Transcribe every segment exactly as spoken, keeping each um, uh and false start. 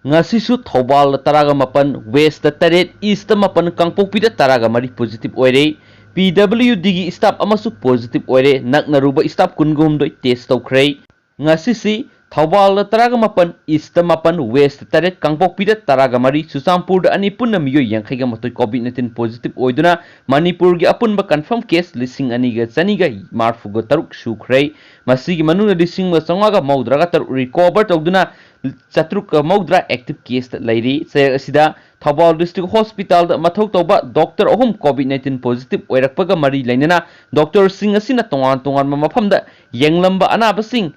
ꯉꯁꯤꯁꯨ ꯊꯧꯕꯥꯜꯗ ꯇꯔꯥꯒ ꯃꯥꯄꯟ, ꯋꯦꯁꯇ ꯇꯔꯦꯠ, ꯏꯁꯇ ꯃꯥꯄꯟ, ꯀꯥꯡꯄꯣꯛꯄꯤꯗ ꯇꯔꯥꯒ ꯃꯔꯤ positive ꯑꯣꯏꯔꯦ꯫ ꯄꯤ ꯗꯕ꯭ꯂꯤꯌꯨ ꯗꯤꯒꯤ staff ꯑꯃꯁꯨ positive ꯑꯣꯏꯔꯦ꯫ ꯅꯛꯅꯔꯨꯕ staff ꯀꯨꯟꯒ ꯍꯨꯝꯗꯣꯏ test ꯇꯧꯈ꯭ꯔꯦ꯫ ꯉꯁꯤꯁꯤ ꯊꯧꯕꯥꯜꯗ ꯇꯔꯥꯒ ꯃꯥꯄꯟ, ꯏꯁꯇ ꯃꯥꯄꯟ, ꯋꯦꯁꯇ ꯇꯔꯦꯠ, ꯀꯥꯡꯄꯣꯛꯄꯤꯗ ꯇꯔꯥꯒ ꯃꯔꯤ, ꯆꯨꯔꯆꯥꯟꯄꯨꯔꯗ ꯑꯅꯤ, ꯄꯨꯟꯅ ꯃꯤꯑꯣꯏ ꯌꯥꯡꯈꯩꯒ ꯃꯥꯊꯣꯏ COVID nineteen positive ꯑꯣꯏꯗꯨꯅ ꯃꯅꯤꯄꯨꯔꯒꯤ ꯑꯄꯨꯟꯕ confirm case ꯂꯤꯁꯤꯡ ꯑꯅꯤꯒ ꯆꯅꯤꯒ ꯃꯔꯤꯐꯨꯒ ꯇꯔꯨꯛ ꯁꯨꯈ꯭ꯔꯦ꯫ ꯃꯁꯤꯒꯤ ꯃꯅꯨꯡꯗ ꯂꯤꯁꯤꯡ ꯑꯃꯒ ꯆꯥꯝꯃꯉꯥꯒ ꯃꯧꯗ꯭ꯔꯥꯒ ꯇꯔꯨꯛ recover ꯇꯧꯗꯨꯅ ꯆꯥꯇ꯭ꯔꯨꯛꯀ ꯃꯧꯗ꯭ꯔꯥ active caseꯇ ꯂꯩꯔꯤ꯫ ꯆꯌꯦꯛ ꯑꯁꯤꯗ ꯊꯧꯕꯥꯜ district hospitalꯗ ꯃꯊꯧ ꯇꯧꯕ doctor ꯑꯍꯨꯝ COVID nineteen positive ꯑꯣꯏꯔꯛꯄꯒ ꯃꯔꯤ ꯂꯩꯅꯅ doctorꯁꯤꯡ ꯑꯁꯤꯅ ꯇꯣꯉꯥꯟ ꯇꯣꯉꯥꯟꯕ ꯃꯐꯝꯗ ꯌꯦꯡꯂꯝꯕ ꯑꯅꯥꯕꯁꯤꯡ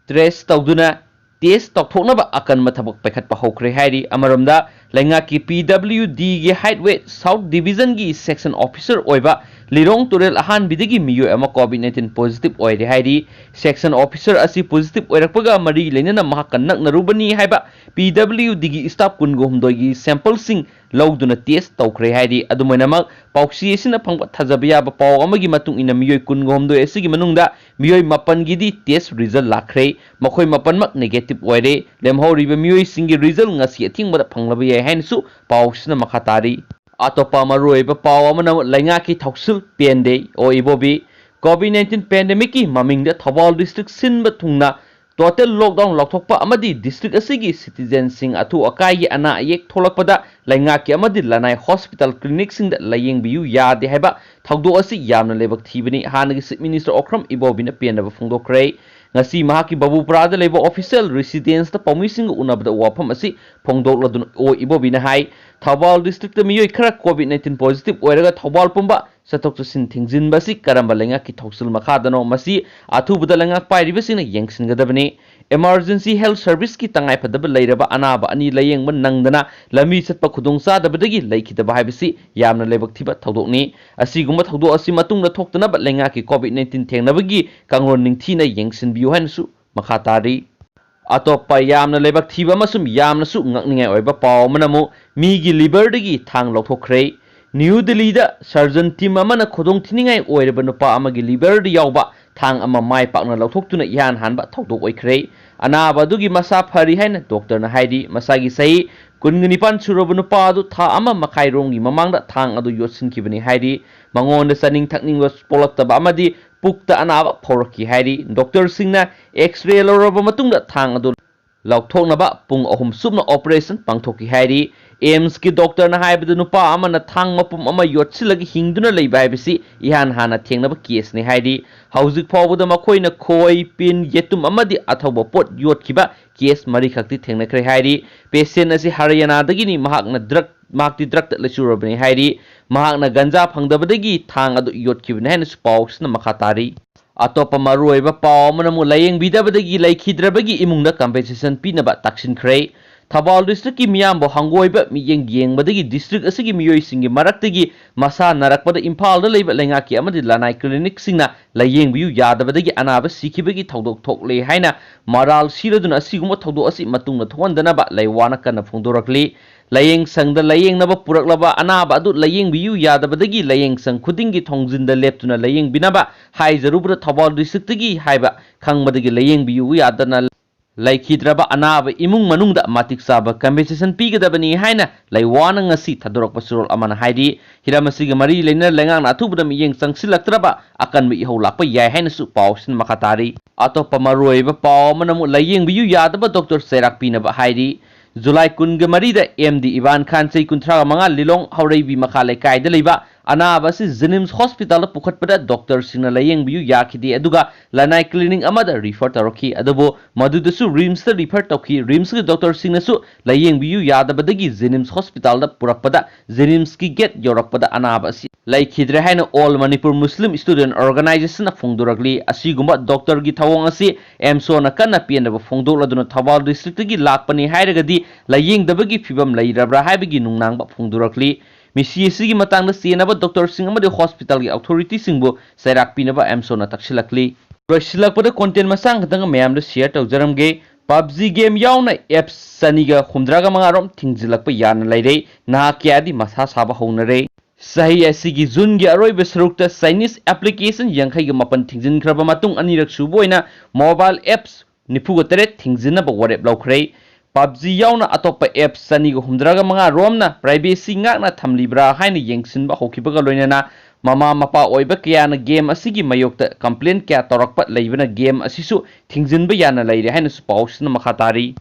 trace ꯇꯧꯗꯨꯅ test ꯇꯧꯊꯣꯛꯅꯕ ꯑꯀꯟꯕ ꯊꯕꯛ ꯄꯥꯏꯈꯠꯄ ꯍꯧꯈ꯭ꯔꯦ ꯍꯥꯏꯔꯤ꯫ ꯑꯃꯔꯣꯝꯗ ꯂꯩꯉꯥꯛꯀꯤ ꯄꯤ ꯗꯕ꯭ꯂꯤꯌꯨ ꯗꯤꯒꯤ Highway South Divisionꯒꯤ section officer ꯑꯣꯏꯕ ꯂꯤꯔꯣꯡ ꯇꯨꯔꯦꯜ ꯑꯍꯥꯟꯕꯤꯗꯒꯤ ꯃꯤꯑꯣꯏ ꯑꯃ COVID nineteen positive ꯑꯣꯏꯔꯦ ꯍꯥꯏꯔꯤ꯫ Section officer ꯑꯁꯤ positive ꯑꯣꯏꯔꯛꯄꯒ ꯃꯔꯤ ꯂꯩꯅꯅ ꯃꯍꯥꯛꯀ ꯅꯛꯅꯔꯨꯕꯅꯤ ꯍꯥꯏꯕ ꯄꯤ ꯗꯕ꯭ꯂꯤꯌꯨ ꯗꯤꯒꯤ staff ꯀꯨꯟꯒ ꯍꯨꯝꯗꯣꯏꯒꯤ sampleꯁꯤꯡ ꯂꯧꯗꯨꯅ test ꯇꯧꯈ꯭ꯔꯦ ꯍꯥꯏꯔꯤ꯫ ꯑꯗꯨꯝ ꯑꯣꯏꯅꯃꯛ, ꯄꯥꯎꯆꯦ ꯑꯁꯤꯅ ꯐꯪꯕ ꯊꯥꯖꯕ ꯌꯥꯕ ꯄꯥꯎ ꯑꯃꯒꯤ ꯃꯇꯨꯡ ꯏꯟꯅ, ꯃꯤꯑꯣꯏ ꯀꯨꯟꯒ ꯍꯨꯝꯗꯣꯏ ꯑꯁꯤꯒꯤ ꯃꯅꯨꯡꯗ ꯃꯤꯑꯣꯏ ꯃꯥꯄꯟꯒꯤꯗꯤ test result ꯂꯥꯛꯈ꯭ꯔꯦ꯫ ꯃꯈꯣꯏ ꯃꯥꯄꯟꯃꯛ negative ꯑꯣꯏꯔꯦ꯫ ꯂꯦꯝꯍꯧꯔꯤꯕ ꯃꯤꯑꯣꯏꯁꯤꯡꯒꯤ result ꯉꯁꯤ ꯑꯊꯦꯡꯕꯗ ꯐꯪꯂꯕ ꯌꯥꯏ ꯍꯥꯏꯅꯁꯨ ꯄꯥꯎꯁꯤꯅ ꯃꯈꯥ ꯇꯥꯔꯤ꯫ ꯑꯇꯣꯞꯄ ꯃꯔꯨꯑꯣꯏꯕ ꯄꯥꯎ ꯑꯃꯅ ꯂꯩꯉꯥꯛꯀꯤ ꯊꯧꯁꯤꯜ ꯄꯦꯟꯗꯦ, ꯑꯣ ꯏꯕꯣꯕꯤ꯫ COVID nineteen pandemicꯀꯤ ꯃꯃꯤꯡꯗ ꯊꯧꯕꯥꯜ district ꯁꯤꯟꯕ ꯊꯨꯡꯅ total lockdown ꯂꯥꯎꯊꯣꯛꯄ ꯑꯃꯗꯤ district ꯑꯁꯤꯒꯤ citizenꯁꯤꯡ ꯑꯊꯨ ꯑꯀꯥꯏꯒꯤ ꯑꯅꯥ ꯑꯌꯦꯛ ꯊꯣꯛꯂꯛꯄꯗ ꯂꯩꯉꯥꯛꯀꯤ ꯑꯃꯗꯤ ꯂꯅꯥꯏ hospital clinicꯁꯤꯡꯗ ꯂꯥꯌꯦꯡꯕꯤꯌꯨ ꯌꯥꯗꯦ ꯍꯥꯏꯕ ꯊꯧꯗꯣꯛ ꯑꯁꯤ ꯌꯥꯝꯅ ꯂꯥꯏꯕꯛ ꯊꯤꯕꯅꯤ꯫ ꯍꯥꯟꯅꯒꯤ Chief Minister ꯑꯣꯀ꯭ꯔꯝ ꯏꯕꯣꯕꯤꯅ ꯄꯦꯟꯗꯕ ꯐꯣꯡꯗꯣꯛꯈ꯭ꯔꯦ꯫ ꯉꯁꯤ ꯃꯍꯥꯛꯀꯤ ꯕꯕꯨꯄꯨꯔꯥꯗ ꯂꯩꯕ official residenceꯇ ꯄꯥꯎꯃꯤꯁꯤꯡꯒ ꯎꯅꯕꯗ ꯋꯥꯐꯝ ꯑꯁꯤ ꯐꯣꯡꯗꯣꯛꯂꯗꯨꯅ ꯑꯣ ꯏꯕꯣꯕꯤꯅ ꯍꯥꯏ, ꯊꯧꯕꯥꯜ districtꯇ ꯃꯤꯑꯣꯏ ꯈꯔ COVID nineteen positive ꯑꯣꯏꯔꯒ ꯊꯧꯕꯥꯜ ꯄꯨꯝꯕ ꯆꯠꯊꯣꯛ ꯆꯠꯁꯤꯟ ꯊꯤꯡꯖꯤꯟꯕ ꯑꯁꯤ ꯀꯔꯝꯕ ꯂꯩꯉꯥꯛꯀꯤ ꯊꯧꯁꯤꯜ ꯃꯈꯥꯗꯅꯣ? ꯃꯁꯤ ꯑꯊꯨꯕꯗ ꯂꯩꯉꯥꯛ ꯄꯥꯏꯔꯤꯕꯁꯤꯡꯅ ꯌꯦꯡꯁꯤꯟꯒꯗꯕꯅꯤ꯫ Emergency health serviceꯀꯤ ꯇꯉꯥꯏꯐꯗꯕ ꯂꯩꯔꯕ ꯑꯅꯥꯕ ꯑꯅꯤ ꯂꯥꯌꯦꯡꯕ ꯅꯪꯗꯅ ꯂꯝꯕꯤ ꯆꯠꯄ ꯈꯨꯗꯣꯡꯆꯥꯗꯕꯗꯒꯤ ꯂꯩꯈꯤꯗꯕ ꯍꯥꯏꯕꯁꯤ ꯌꯥꯝꯅ ꯂꯥꯏꯕꯛ ꯊꯤꯕ ꯊꯧꯗꯣꯛꯅꯤ꯫ ꯑꯁꯤꯒꯨꯝꯕ ꯊꯧꯗꯣꯛ ꯑꯁꯤ ꯃꯇꯨꯡꯗ ꯊꯣꯛꯇꯅꯕ ꯂꯩꯉꯥꯛꯀꯤ COVID nineteen ꯊꯦꯡꯅꯕꯒꯤ ꯀꯥꯡꯂꯣꯟ ꯅꯤꯡꯊꯤꯅ ꯌꯦꯡꯁꯤꯟꯕꯤꯌꯨ ꯍꯥꯏꯅꯁꯨ ꯃꯈꯥ ꯇꯥꯔꯤ꯫ ꯑꯇꯣꯞꯄ ꯌꯥꯝꯅ ꯂꯥꯏꯕꯛ ꯊꯤꯕ ꯑꯃꯁꯨꯡ ꯌꯥꯝꯅꯁꯨ ꯉꯛꯅꯤꯡꯉꯥꯏ ꯑꯣꯏꯕ ꯄꯥꯎ ꯑꯃꯅ ꯑꯃꯨꯛ ꯃꯤꯒꯤ liverꯗꯒꯤ ꯊꯥꯡ ꯂꯧꯊꯣꯛꯈ꯭ꯔꯦ꯫ ꯅ꯭ꯌꯨ ꯗꯤꯜꯂꯤꯗ surgeon team ꯑꯃꯅ ꯈꯨꯗꯣꯡꯊꯤꯅꯤꯡꯉꯥꯏ ꯑꯣꯏꯔꯕ ꯅꯨꯄꯥ ꯑꯃꯒꯤ liverꯗ ꯌꯥꯎꯕ ꯊꯥꯡ ꯑꯃ ꯃꯥꯏ ꯄꯥꯛꯅ ꯂꯧꯊꯣꯛꯇꯨꯅ ꯏꯍꯥꯟ ꯍꯥꯟꯕ ꯊꯧꯗꯣꯛ ꯑꯣꯏꯈ꯭ꯔꯦ꯫ ꯑꯅꯥꯕ ꯑꯗꯨꯒꯤ ꯃꯁꯥ ꯐꯔꯤ ꯍꯥꯏꯅ ꯗꯣꯛꯇꯔꯅ ꯍꯥꯏꯔꯤ꯫ ꯃꯁꯥꯒꯤ ꯆꯍꯤ ꯀꯨꯟꯒ ꯅꯤꯄꯥꯟ ꯁꯨꯔꯕ ꯅꯨꯄꯥ ꯑꯗꯨ ꯊꯥ ꯑꯃ ꯃꯈꯥꯏ ꯔꯣꯝꯒꯤ ꯃꯃꯥꯡꯗ ꯊꯥꯡ ꯑꯗꯨ ꯌꯣꯠꯁꯤꯟꯈꯤꯕꯅꯤ ꯍꯥꯏꯔꯤ꯫ ꯃꯉꯣꯟꯗ ꯆꯥꯅꯤꯡ ꯊꯛꯅꯤꯡꯕ ꯄꯣꯛꯂꯛꯇꯕ ꯑꯃꯗꯤ ꯄꯨꯛꯇ ꯑꯅꯥꯕ ꯐꯥꯎꯔꯛꯈꯤ ꯍꯥꯏꯔꯤ꯫ ꯗꯣꯛꯇꯔꯁꯤꯡꯅ X-ray ꯂꯧꯔꯕ ꯃꯇꯨꯡꯗ ꯊꯥꯡ ꯑꯗꯨ ꯂꯧꯊꯣꯛꯅꯕ ꯄꯨꯡ ꯑꯍꯨꯝ ꯆꯨꯞꯅ operation ꯄꯥꯡꯊꯣꯛꯈꯤ ꯍꯥꯏꯔꯤ꯫ AIIMSꯀꯤ ꯗꯣꯛꯇꯔꯅ ꯍꯥꯏꯕꯗ ꯅꯨꯄꯥ ꯑꯃꯅ ꯊꯥꯡ ꯃꯄꯨꯝ ꯑꯃ ꯌꯣꯠꯁꯤꯜꯂꯒ ꯍꯤꯡꯗꯨꯅ ꯂꯩꯕ ꯍꯥꯏꯕꯁꯤ ꯏꯍꯥꯟ ꯍꯥꯟꯅ ꯊꯦꯡꯅꯕ caseꯅꯤ ꯍꯥꯏꯔꯤ꯫ ꯍꯧꯖꯤꯛ ꯐꯥꯎꯕꯗ ꯃꯈꯣꯏꯅ ꯈꯣꯏ, ꯄꯤꯟ, ꯌꯦꯇꯨꯝ ꯑꯃꯗꯤ ꯑꯊꯧꯕ ꯄꯣꯠ ꯌꯣꯠꯈꯤꯕ case ꯃꯔꯤꯈꯛꯇꯤ ꯊꯦꯡꯅꯈ꯭ꯔꯦ ꯍꯥꯏꯔꯤ꯫ Patient ꯑꯁꯤ ꯍꯔꯤꯌꯥꯅꯥꯗꯒꯤꯅꯤ꯫ ꯃꯍꯥꯛꯅ drug, ꯃꯍꯥꯛꯇꯤ drugꯇ ꯂꯩꯆꯨꯔꯕꯅꯤ ꯍꯥꯏꯔꯤ꯫ ꯃꯍꯥꯛꯅ ꯒꯟꯖꯥ ꯐꯪꯗꯕꯗꯒꯤ ꯊꯥꯡ ꯑꯗꯨ ꯌꯣꯠꯈꯤꯕꯅꯤ ꯍꯥꯏꯅꯁꯨ ꯄꯥꯎꯁꯤꯅ ꯃꯈꯥ ꯇꯥꯔꯤ꯫ ꯑꯇꯣꯞꯄ ꯃꯔꯨꯑꯣꯏꯕ ꯄꯥꯎ ꯑꯃꯅ ꯑꯃꯨꯛ ꯂꯥꯌꯦꯡꯕꯤꯗꯕꯗꯒꯤ ꯂꯩꯈꯤꯗ꯭ꯔꯕꯒꯤ ꯏꯃꯨꯡꯗ compensation ꯄꯤꯅꯕ ꯇꯛꯁꯤꯟꯈ꯭ꯔꯦ꯫ ꯊꯧꯕꯥꯜ districtꯀꯤ ꯃꯤꯌꯥꯝꯕꯨ ꯍꯪꯒꯣꯏꯕ ꯃꯤꯠꯌꯦꯡ ꯌꯦꯡꯕꯗꯒꯤ district ꯑꯁꯤꯒꯤ ꯃꯤꯑꯣꯏꯁꯤꯡꯒꯤ ꯃꯔꯛꯇꯒꯤ ꯃꯁꯥ ꯅꯥꯔꯛꯄꯗ ꯏꯝꯐꯥꯜꯗ ꯂꯩꯕ ꯂꯩꯉꯥꯛꯀꯤ ꯑꯃꯗꯤ ꯂꯅꯥꯏ clinicꯁꯤꯡꯅ ꯂꯥꯌꯦꯡꯕꯤꯌꯨ ꯌꯥꯗꯕꯗꯒꯤ ꯑꯅꯥꯕ ꯁꯤꯈꯤꯕꯒꯤ ꯊꯧꯗꯣꯛ ꯊꯣꯛꯂꯦ ꯍꯥꯏꯅ ꯃꯔꯥꯜ ꯁꯤꯔꯗꯨꯅ ꯑꯁꯤꯒꯨꯝꯕ ꯊꯧꯗꯣꯛ ꯑꯁꯤ ꯃꯇꯨꯡꯗ ꯊꯣꯛꯍꯟꯗꯅꯕ ꯂꯩꯋꯥꯅ ꯀꯟꯅ ꯐꯣꯡꯗꯣꯔꯛꯂꯤ꯫ ꯂꯥꯌꯦꯡ ꯁꯪꯗ ꯂꯥꯌꯦꯡꯅꯕ ꯄꯨꯔꯛꯂꯕ ꯑꯅꯥꯕ ꯑꯗꯨ ꯂꯥꯌꯦꯡꯕꯤꯌꯨ ꯌꯥꯗꯕꯗꯒꯤ ꯂꯥꯌꯦꯡ ꯁꯪ ꯈꯨꯗꯤꯡꯒꯤ ꯊꯣꯡꯖꯤꯟꯗ ꯂꯦꯞꯇꯨꯅ ꯂꯥꯌꯦꯡꯕꯤꯅꯕ ꯍꯥꯏꯖꯔꯨꯕꯗ ꯊꯧꯕꯥꯜ districtꯇꯒꯤ ꯍꯥꯏꯕ ꯈꯪꯕꯗꯒꯤ ꯂꯥꯌꯦꯡꯕꯤꯌꯨ ꯌꯥꯗꯅ ꯂꯩꯈꯤꯗ꯭ꯔꯕ ꯑꯅꯥꯕ ꯏꯃꯨꯡ ꯃꯅꯨꯡꯗ ꯃꯇꯤꯛ ꯆꯥꯕ compensation ꯄꯤꯒꯗꯕꯅꯤ ꯍꯥꯏꯅ ꯂꯩꯋꯥꯅ ꯉꯁꯤ ꯊꯥꯗꯣꯔꯛꯄ ꯆꯦꯔꯣꯜ ꯑꯃꯅ ꯍꯥꯏꯔꯤ꯫ ꯍꯤꯔꯝ ꯑꯁꯤꯒ ꯃꯔꯤ ꯂꯩꯅꯅ ꯂꯩꯉꯥꯛꯅ ꯑꯊꯨꯕꯗ ꯃꯤꯠꯌꯦꯡ ꯆꯪꯁꯤꯜꯂꯛꯇ꯭ꯔꯕ ꯑꯀꯟꯕ ꯏꯍꯧ ꯂꯥꯛꯄ ꯌꯥꯏ ꯍꯥꯏꯅꯁꯨ ꯄꯥꯎꯁꯤꯅ ꯃꯈꯥ ꯇꯥꯔꯤ꯫ ꯑꯇꯣꯞꯄ ꯃꯔꯨꯑꯣꯏꯕ ꯄꯥꯎ ꯑꯃꯅ ꯑꯃꯨꯛ ꯂꯥꯌꯦꯡꯕꯤꯌꯨ ꯌꯥꯗꯕ ꯗꯣꯛꯇꯔ ꯆꯩꯔꯥꯛ ꯄꯤꯅꯕ ꯍꯥꯏꯔꯤ꯫ ꯖꯨꯂꯥꯏ ꯀꯨꯟꯒ ꯃꯔꯤꯗ ꯑꯦꯝ ꯗꯤ ꯏꯕꯥꯟ ꯈꯥꯟ, ꯆꯍꯤ ꯀꯨꯟꯊ꯭ꯔꯥ ꯃꯉꯥ, ꯂꯤꯂꯣꯡ ꯍꯧꯔꯩꯕꯤ ꯃꯈꯥ ꯂꯩꯀꯥꯏꯗ ꯂꯩꯕ ꯑꯅꯥꯕ ꯑꯁꯤ JNIMS hospitalꯗ ꯄꯨꯈꯠꯄꯗ ꯗꯣꯛꯇꯔꯁꯤꯡꯅ ꯂꯥꯌꯦꯡꯕꯤꯌꯨ ꯌꯥꯈꯤꯗꯦ, ꯑꯗꯨꯒ ꯂꯅꯥꯏ clinic ꯑꯃꯗ refer ꯇꯧꯔꯛꯈꯤ꯫ ꯑꯗꯨꯕꯨ ꯃꯗꯨꯗꯁꯨ RIMSꯇ refer ꯇꯧꯈꯤ꯫ RIMSꯀꯤ ꯗꯣꯛꯇꯔꯁꯤꯡꯅꯁꯨ ꯂꯥꯌꯦꯡꯕꯤꯌꯨ ꯌꯥꯗꯕꯗꯒꯤ JNIMS hospitalꯗ ꯄꯨꯔꯛꯄꯗ JNIMSꯀꯤ gate ꯌꯧꯔꯛꯄꯗ ꯑꯅꯥꯕ ꯑꯁꯤ ꯂꯩꯈꯤꯗ꯭ꯔꯦ ꯍꯥꯏꯅ All Manipur Muslim Student Organizationꯅ ꯐꯣꯡꯗꯣꯔꯛꯂꯤ꯫ ꯑꯁꯤꯒꯨꯝꯕ ꯗꯣꯛꯇꯔꯒꯤ ꯊꯧꯑꯣꯡ ꯑꯁꯤ AMSOꯅ ꯀꯟꯅ ꯄꯦꯟꯗꯕ ꯐꯣꯡꯗꯣꯛꯂꯗꯨꯅ ꯊꯧꯕꯥꯜ districtꯇꯒꯤ ꯂꯥꯛꯄꯅꯤ ꯍꯥꯏꯔꯒꯗꯤ ꯂꯥꯌꯦꯡꯗꯕꯒꯤ ꯐꯤꯕꯝ ꯂꯩꯔꯕ꯭ꯔꯥ ꯍꯥꯏꯕꯒꯤ ꯅꯨꯡꯅꯥꯡꯕ ꯐꯣꯡꯗꯣꯔꯛꯂꯤ꯫ ꯃꯤꯁꯤ ꯑꯁꯤꯒꯤ ꯃꯇꯥꯡꯗ ꯆꯦꯟꯅꯕ ꯗꯣꯛꯇꯔꯁꯤꯡ ꯑꯃꯗꯤ hospitalꯒꯤ authorityꯁꯤꯡꯕꯨ ꯆꯩꯔꯥꯛ ꯄꯤꯅꯕ AMSOꯅ ꯇꯛꯁꯤꯜꯂꯛꯂꯤ꯫ ꯂꯣꯏꯁꯤꯜꯂꯛꯄꯗ content ꯃꯆꯥ ꯈꯛꯇꯪ ꯃꯌꯥꯝꯗ share ꯇꯧꯖꯔꯝꯒꯦ꯫ PUBG game ꯌꯥꯎꯅ apps ꯆꯅꯤꯒ ꯍꯨꯝꯗ꯭ꯔꯥꯒ ꯃꯉꯥ ꯔꯣꯝ ꯊꯤꯡꯖꯤꯜꯂꯛꯄ ꯌꯥꯅ ꯂꯩꯔꯦ꯫ ꯅꯍꯥ ꯀꯌꯥꯗꯤ ꯃꯊꯥ ꯁꯥꯕ ꯍꯧꯅꯔꯦ꯫ ꯆꯍꯤ ꯑꯁꯤꯒꯤ Juneꯒꯤ ꯑꯔꯣꯏꯕ ꯁꯔꯨꯛꯇ Chinese application ꯌꯥꯡꯈꯩꯒ ꯃꯥꯄꯟ ꯊꯤꯡꯖꯤꯟꯈ꯭ꯔꯕ ꯃꯇꯨꯡ ꯑꯅꯤꯔꯛ ꯁꯨꯕ ꯑꯣꯏꯅ mobile apps ꯅꯤꯐꯨꯒ ꯇꯔꯦꯠ ꯊꯤꯡꯖꯤꯟꯅꯕ ꯋꯥꯔꯦꯞ ꯂꯧꯈ꯭ꯔꯦ꯫ ꯄꯕꯖꯤ ꯌꯥꯎꯅ ꯑꯇꯣꯞꯄ ꯑꯦꯞꯁ ꯆꯅꯤꯒ ꯍꯨꯝꯗ꯭ꯔꯥꯒ ꯃꯉꯥ ꯔꯣꯝꯅ ꯄ꯭ꯔꯥꯏꯚꯦꯁꯤ ꯉꯥꯛꯅ ꯊꯝꯂꯤꯕ꯭ꯔꯥ ꯍꯥꯏꯅ ꯌꯦꯡꯁꯤꯟꯕ ꯍꯧꯈꯤꯕꯒ ꯂꯣꯏꯅꯅ ꯃꯃꯥ ꯃꯄꯥ ꯑꯣꯏꯕ ꯀꯌꯥꯅ ꯒꯦꯝ ꯑꯁꯤꯒꯤ ꯃꯥꯌꯣꯛꯇ ꯀꯝꯄ꯭ꯂꯦꯟ ꯀꯌꯥ ꯇꯧꯔꯛꯄ ꯂꯩꯕꯅ ꯒꯦꯝ ꯑꯁꯤꯁꯨ ꯊꯤꯡꯖꯤꯟꯕ ꯌꯥꯅ ꯂꯩꯔꯦ ꯍꯥꯏꯅꯁꯨ ꯄꯥꯎꯁꯤꯅ ꯃꯈꯥ ꯇꯥꯔꯤ꯫